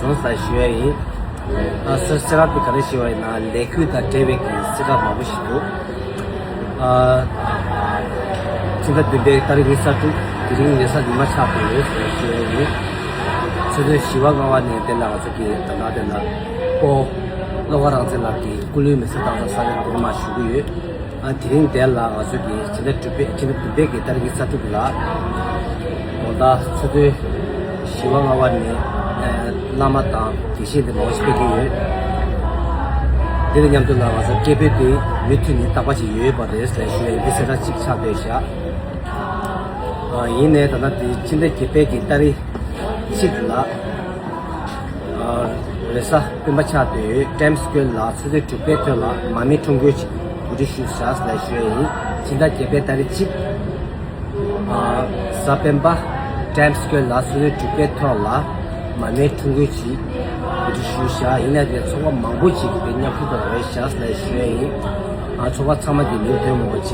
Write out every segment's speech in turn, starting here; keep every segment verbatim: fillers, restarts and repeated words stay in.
སོང་ཟེར་ཞུ་ཡ་ཡིན། ཨ་སོ་སོ་རབ་ཏུ་ག་རེ་ཞུ་བ་ཡིན་ན་ལས་འགུལ་དང་འབྲེལ་བའི་གི་གསལ་བསྒྲགས་མང་པོ་ཞིག་འདུག་ཨ་ཕྱི་ཟླ་བདུན་པའི་ཏ་རིག་ཉི་ཤུ་རྩ་དྲུག་དེ་རིང་རེས་གཟའ་ཉི་མ་ཆགས་བསྡད་ཡོད་ཟེར་ཞུ་ཡ་ཡིན། ཆུ་ཚོད་བཞི་པ་ལྔ་པ་ནས་དེ་ལ་ང་ཚོ་གི་ད་ལྟ་དེ་ལ་སྤོ་བློ་དགའ་རང་བཙན་ལགས་ཀྱི་སྐུ་ལུས་མེ་སྲེག་བཏང་ས་ས་ཡ་དེ་མ་ཞུ་གི་ཡོད། ཨ་དེ་རིང་དེ་ལ་ང་ཚོ་གི་ཕྱི་ཟླ་དྲུག་པའི་ཕྱི་ཟླ་བདུན་པའི་གི་ཏ་རིག་ཉི་ཤུ་རྩ་དྲུག་ལ་དགོང་དག་ཆུ་ཚོད་བཞི་པ་ལྔ་པ་ནས་ཨ་བླ་མ་དང་དགེ་བཤེས་འདི་མང་པོ་ཞིག་ཕེབས་ཀྱི་ཡོད། དེ་དང་མཉམ་དུ་ལ་ང་ཚོ་སྐད་འབོད་དེ་མུ་མཐུད་ནས་རྟག་པར་ཞིག་ཡོད་པ་རེད་ཟེར་ཞུ་ཡ་ཡིན། འདི་གསལ་བསྒྲགས་གཅིག་ཆགས་བསྡད་བཞག་ཨ་ཡིན་ནའི་ད་ལྟ་དེ་ཕྱི་ཟླ་བརྒྱད་པའི་གི་ཏ་རིག་གཅིག་ལ། རེས་གཟའ་སྤེན་པ་ཆགས་བསྡད་ཡོད། ཊའིམ་སི་སྐོར་ལ་ཆུ་ཚོད་དྲུག་པའི་ཐོག་ལ་མ་རྨོས་ཁྲོམ་སྐོར་ཅིག་གོ་སྒྲིག་ཞུས་བཞག་ཟེར་ཞུ་ཡ་ཡིན། ཕྱི་ཟླ་བརྒྱད་པའི་ཏ་རིག་གཅིག་གཟའ་སྤེན་པ་ཊའིམ་སི་སྐོར་ལ་ཆུ་ཚོད་དྲུག་པའི་ཐོག་ལ་མ་རྨོས་ཁྲོམ་སྐོར་ཅིག་གོ་སྒྲིག་ཞུས་བཞག་ཡིན་ན་དེ་ཚོགས་པ་མང་པོ་ཅིག་གིས་མཉམ་ཞུགས་དང་རོལ་བཞག་ཟེར་ཞུ་ཡ་ཡིན། ཚོགས་པ་ཚང་མ་གི་མིང་ཐོན་མང་པོ་བྱས།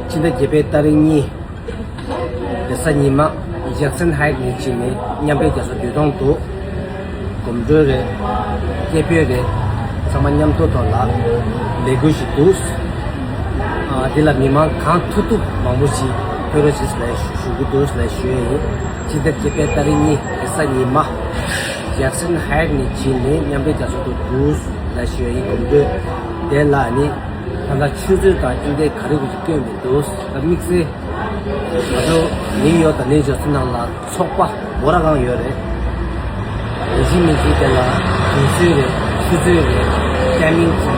ཕྱི་ཟླ་བརྒྱད་པའི་ཏ་རིག་གཉིས། རེས་གཟའ་ཉི་མ་ཇེག་སན་ཧའེ་ཊི་ནས་ཕྱིན་ནས་མཉམ་འབྲེལ་རྒྱ་མཚོ་འདུས་སྟོང་དུ་གོམ་བགྲོད་རེད། སྐད་འབོད་རེད། ཚང་མ་མཉམ་དུ་ཐོག་ལ་ལས་འགུལ་ཞིག་འདུག་ཨ་འདི་ལ་མི་མང་གང་ཐུབ་ཐུབ་མང་པོ་ཞིག་ཕེབས་རོགས་ཞེས་ལ་ཞུ་གི་འདུག་ལ་ཞུ་ཡས་ཡིན། ཕྱི་ཟླ་བརྒྱད་པའི་ཏ་རིག་གཉིས་རེས་གཟའ་ཉི་མ་ཇེག་སན་ཧའེ་ཊི་ནས་ཕྱིན་ནས་མཉམ་འབྲེལ་རྒྱ་མཚོ་དུ་འདུག་ལ་ཞུ་ཡས་ཡིན། གོམ་བགྲོད་དེ་ལ་ནི་ད་ལྟ་ཆུ་ཚོད་དང་ཨིན་དེ་ག་རེ་གུ་ཅིག་བཀོད་མི་འདུག་ད་དམིགས་བསལ་ང་ཚོ་ནིའུ་ཡོག་དང་ནིའུ་ཇར་སི་ནང་ལ་ཚོགས་པ་འབོར་ར་གང་ཡོད་རེད། ཡིན་གཅིག་མིན་གཅིག་དེ་ལ་དུས་ཚོད་རེད། ཆུ་ཚོད་རེད། ཊའི་མིང་ཅིག་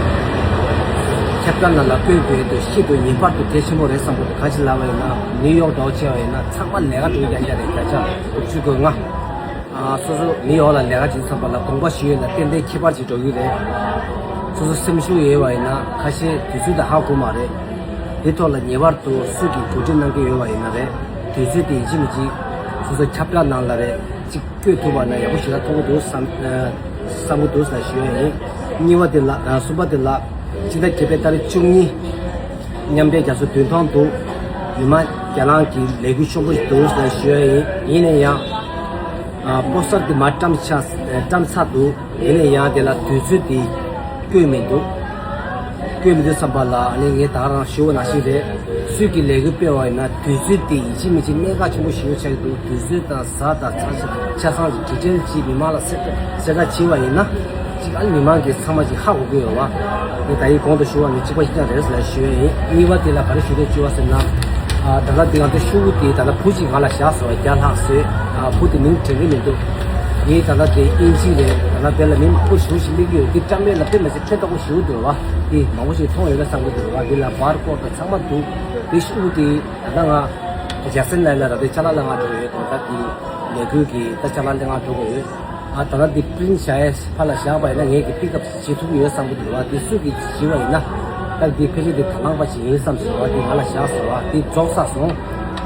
ཁྱབ་ཁ་ནང་ལ་བཀོད་དགོས་འདུག་ཤི་འདུག་ཉེ་བར་དུ་གལ་ཆེན་པོ་རེད་བསམ་གི་འདུག་ག་ཅི་ལབ་པ་ཡིན་ན་ནིའུ་ཡོག་འདྲ་བོ་བྱས་པ་ཡིན་ན་ཚང་མ་ལས་ཀ་འགྲོ་རྒྱ་རྒྱ་རེད། བརྒྱ་ཆ་དགུ་བཅུ་གོ་ལྔ། ཨ་སོ་སོ་མི་ཡོངས་ལ་ལས་ཀ་བྱེད་བསམ་པ་ལ་དགོངས་པ་ཞུ་ཡས་ལ་ཏན་ཏན་ཁྱད་པར་ཅིག་འགྲོ་གི་རེད། སོ་སོ་སེམས་ཤུགས་ཡོད་པ་ཡིན་ན་ཁ་ཤས་དུས་ཚོད་དང་ཧ་གོ་མ་རེད། དེ་ཐོག་ལ་ངེས་པར་དུ་སུས་ཀྱིས་གོ་སྒྲིག་གནང་གི་ཡོད་པ་ཡིན་ན་རེད། དུས་ཚོད་དེ་ཡིན་གཅིག་མིན་གཅིག་སོ་སོ་ཁྱབ་བསྒྲགས་ནང་ལ་རེད་གཅིག་བཀོད་ཐུབ་པ་ན་ཡག་པོ་ཞེ་དྲག་མཐོང་གི་འདུག་བསམ་ཨ་བསམ་གི་འདུག་ཟེར་ཞུ་ཡ་ཡིན། གཉིས་པ་དེ་ལ་ཨ་གསུམ་པ་དེ་ལ་ཕྱི་ཟླ་བརྒྱད་པའི་ཏ་རིག་བཅུ་གཉིས། མཉམ་འབྲེལ་རྒྱ་མཚོ་འདུས་སྟོང་དུ་མི་མང་གྱ་ལང་གི་ལས་འགུལ་ཆེན་པོ་ཞིག་འདུག་ཟེར་ཞུ་ཡ་ཡིན། ཡིན་ན་ཡང་ཨ་པོ་སི་ཊར་དེ་མར་བཀྲམ་ཆགས་བཀྲམ་ཚར་འདུག་ཡིན་ན་ཡང་དེ་ལ་དུས་ཚོད་དེ་བཀོད་མི་འདུག་བཀོད་མི་འདུག་བསམ་པ་ལ་ཨ་ནི་ངས་ད་ག་རང་ཞུ་བ་ནང་བཞིན་རེད། སུས་ཀྱིས་ལས་འགུལ་སྤེལ་བ་ཡིན་ན་དུས་ཚོད་དེ་ཡིན་གཅིག་མིན་གཅིག་གནད་འགག་ཆེན་པོ་ཞིག་ཆགས་ཀྱི་འདུག་དུས་ཚོད་དང་གཟའ་དང་ཚ་ཆ་ཆ་ཚང་གི་ཌི་ཊེལ་ཅིག་མི་མང་ལ་གསལ་གསལ་བསྒྲགས་བྱས་པ་ཡིན་ན་གཅིག་ཨ་ནི་མི་མང་གིས་ཚང་མ་ཅིག་ཧ་གོ་གི་ཡོད་པ། ངས་ད་ཡིག་གོང་དུ་ཞུ་བ་ནི་གཅིག་པ་གཅིག་རྐྱང་རེད་ཟེར་ཞུ་ཡ་ཡིན། གཉིས་པ་དེ་ལ་ག་རེ་ཞུ་འདོད་བྱུང་བ་ཟེར་ན། ཨ་ད་ལྟ་དེ་ང་ཚོ་ཤོག་བུ་དེ་ད་ལྟ་བུ་གཅིག་ང་ལ་བཞག་སོང་བ་བརྒྱ་ལྷག་བཟོས། ཨ་བུ་དེ་མིང་དྲན་གི་མི་འདུག་ངས་ད་ལྟ་དེ་དབྱིན་ཇི་རེད། ད་ལྟ་དེ་ལ་མིང་ཁོ་ཞུ་ཞིག་སླེབས་ཀྱི་ཡོད། དེ་བཀྲམ་མེད་ལ་དཔེ་མི་སྲིད་ཕན་ཐོགས་པོ་ཞུ་འདུག་བ། དེ་མང་པོ་ཞིག་མཐོང་ཡོད་ན་བསམ་གི་འདུག་བ། དེ་ལ་བར་ཀོ་ཌི་དང་ཚང་མ་འདུག་དེ་ཤོག་བུ་དེ་ད་ལྟ་ང་ཇེག་སན་ལ་ལ་ར་དེ་ཅ་ལག་ལ་ང་འགྲོ་ཡོད། དོན་དག་དེ་ལས་འགུལ་གྱི་ད་ཅ་ལག་ལ་ང་འགྲོ་དགོས་ཡོད། ཨ་ད་ལྟ་འདི་པི་རིན་ཊི་བྱ་ཡས་ཕར་ལ་བཞག་པ་ཡིན་ན་ངས་ཀྱི་པིག་ཨབ་བྱེད་ཐུབ་ཀྱི་ཡོད་བསམ་གྱི་འདུག་བ། འདི་སུ་གིས་བྱས་པ་ཡིན་ན་ད་འདི་ཕལ་ཆེར་འདི་ད་ལང་པ་ཞིག་ཡིན་བསམ་སོང་བ། འདི་ང་ལ་བཞག་སོང་བ། འདི་རྫོགས་ཚར་སོང་།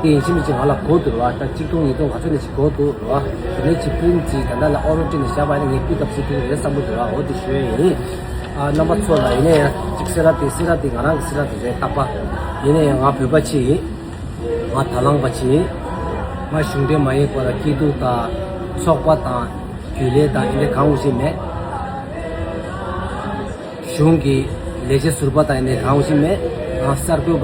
འདི་ཡིན་གཅིག་མིན་གཅིག་ང་ལ་དགོས་འདུག་བ། ད་གཅིག་སྟོང་ཉིས་སྟོང་ག་ཚོད་ནས་ཞིག་དགོས་འདུག་བ། དེ་ནས་ཅིག་པི་རིན་ཊི་ཅིག་ད་ལྟ་ལ་ཨོ་རོ་ཊི་ནས་བཞག་པ་ཡིན་ན་ངས་པིག་ཨབ་བྱེད་ཐུབ་ཀྱི་རེད་བསམ་གྱི་འདུག་བ། འོ་འདི་ཞུ་ཡས་ཡིན། ཨ་རྣམ་པ་ཚོ་ལ་ཡིན་ན་ཡང་གཅིག་སེ་ར་དེ་སེ་ར་དེ་ང་རང་གི་སེ་ར་དེ་རེད་རྟག་པ། ཡིན་ན་ཡང་ང་བོད་པ་ཅིག་ཡིན། ང་ད་ལང་པ་ཅིག་ཡིན། ང་གཞུང་འབྲེལ་མ་ཡིན་པར་སྐྱིད་སྡུག་དང་ཚོགས་པ་དང་རྒྱུན་ལས་དང་ཨེ་འདྲ་གང་འོང་ཞིག་མེད། གཞུང་གི་ལས་བྱེད་ཟུར་པ་དང་ཨེ་འདྲ་གང་འོང་ཞིག་མེད། ང་གསར་འགོད་པ།